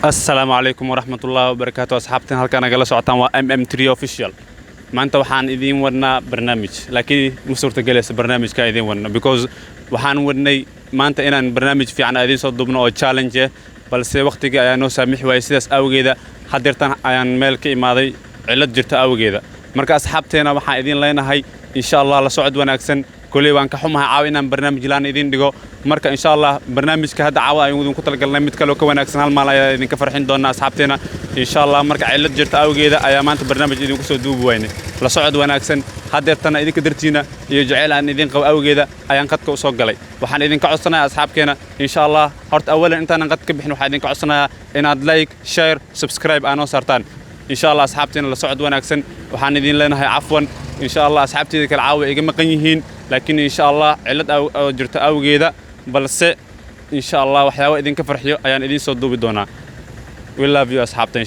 Asalaamu calaykum waraxmatullaahi wabarakaatu. Asxaabtan halkaa nagala socotaan waa MM3 Official. Maanta waxaan idiin wadnaa barnaamij, laakiin ma suurtagelaysa barnaamijka idiin wadno, because waxaan wadnay maanta inaan barnaamij fiican idiin soo duubno oo challenge ah, balse waqtigii ayaa noo saamixi waayey. Sidaas awgeeda haddeertan ayaan meel ka imaaday, cillad jirta awgeeda. Marka asxaabteena waxaan idiin leenahay, insha Allah, la socod wanaagsan. Koley waan ka xumahay caawa inaan barnaamij laan idiin dhigo. Marka insha Allah barnaamijka hadda caawa ayaan idinku talagalnay mid kaloo ka wanaagsan, hal maal ayaa idinka farxin doonaa, asxaabteena, insha Allah. Marka cillad jirta awgeeda ayaa maanta barnaamij idinku soo duubi waynay. La socod wanaagsan. Haddeertana idinka dartiina iyo jaceyl aan idin qabo awgeeda ayaan qadka u soo galay. Waxaan idinka codsanayaa, asxaabkeena, insha Allah, horta awalan intaanan qad ka bixin, waxaan idinka codsanayaa inaad like, share, subscribe aa noo saartaan, insha Allah. Asxaabteena, la socod wanaagsan. Waxaan idin leenahay cafwan. Insha Allah asxaabteeda kale caawa iga maqan yihiin, laakiin insha Allah cillad oo jirta awgeeda, balse insha Allah waxyaabo idinka farxiyo ayaan idiin soo duubi doonaa. We love you, asxaabta.